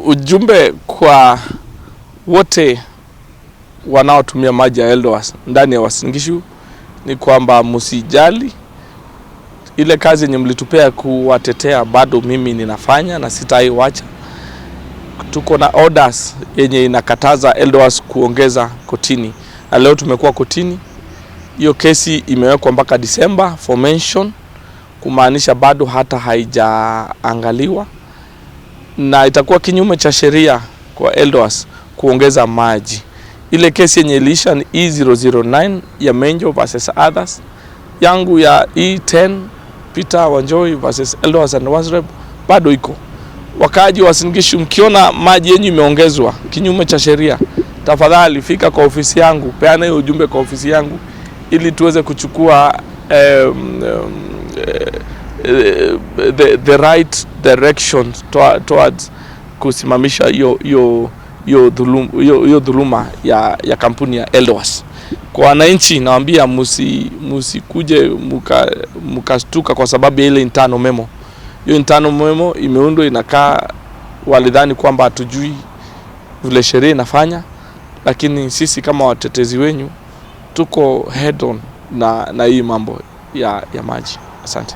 Ujumbe kwa wote wanaotumia maji ya Eldowas ndani ya Uasin Gishu ni kwamba msijali, ile kazi yenye mlitupea kuwatetea bado mimi ninafanya na sitaiwacha. Tuko na orders yenye inakataza Eldowas kuongeza kotini, na leo tumekuwa kotini. Hiyo kesi imewekwa mpaka Disemba for mention, kumaanisha bado hata haijaangaliwa na itakuwa kinyume cha sheria kwa Eldowas kuongeza maji. Ile kesi yenye iliisha ni E009 ya Menjo versus others, yangu ya E10 Peter Wanjohi versus Eldowas and Wasreb bado iko. Wakaaji wa Uasin Gishu, mkiona maji yenyu imeongezwa kinyume cha sheria, tafadhali fika kwa ofisi yangu, peana hiyo ujumbe kwa ofisi yangu ili tuweze kuchukua the right direction towards kusimamisha hiyo dhuluma ya kampuni ya Eldowas. Kwa wananchi nawaambia musikuje mukastuka kwa sababu ya ile internal memo. Hiyo internal memo imeundwa inakaa, walidhani kwamba hatujui vile sheria inafanya, lakini sisi kama watetezi wenyu tuko head on na hii mambo ya maji. Asante.